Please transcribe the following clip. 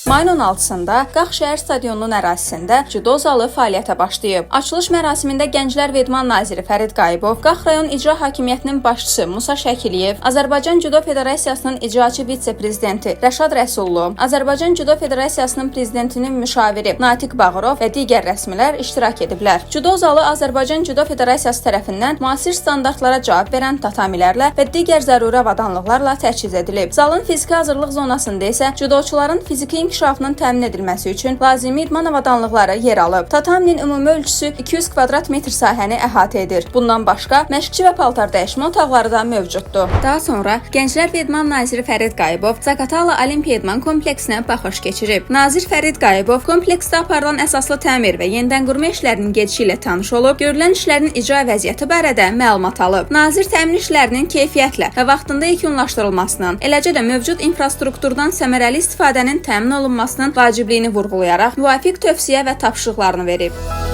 Mayın 16-sında Qax şəhər stadionunun ərazisində cüdo zalı fəaliyyətə başlayıb. Açılış mərasimində Gənclər və İdman naziri Fərid Qayıbov, Qax rayon İcra Hakimiyyətinin başçısı Musa Şəkiliyev, Azərbaycan Cüdo Federasiyasının icraçı vitse-prezidenti Rəşad Rəsullu, Azərbaycan Cüdo Federasiyasının prezidentinin müşaviri Natiq Bağırov və digər rəsmilər iştirak ediblər. Cüdo zalı Azərbaycan Cüdo Federasiyası tərəfindən müasir standartlara cavab verən tatamilərlə və digər zəruri avadanlıqlarla təchiz edilib. Zalın fiziki hazırlıq zonasında isə cüdoçuların fiziki inkişafının təmin edilməsi üçün lazımi idman avadanlıqları yer alıb. Tataminin ümumi ölçüsü 200 kvadrat metr sahəni əhatə edir. Bundan başqa məşqçi və paltar dəyişmə otaqları da mövcuddur. Daha sonra Gənclər və İdman naziri Fərid Qayıbov Zaqatala Olimpiya İdman kompleksinə baxış keçirib. Nazir Fərid Qayıbov kompleksdə aparılan əsaslı təmir və yenidən qurma işlərinin gedişi ilə tanış olub, görülən işlərin icra vəziyyəti barədə məlumat alıb. Nazir təmir işlərinin keyfiyyətlə və vaxtında yekunlaşdırılmasının, eləcə də mövcud infrastrukturdan səmərəli istifadənin təmin olunmasının vacibliyini vurğulayaraq müvafiq tövsiyə və tapşırıqlarını verib.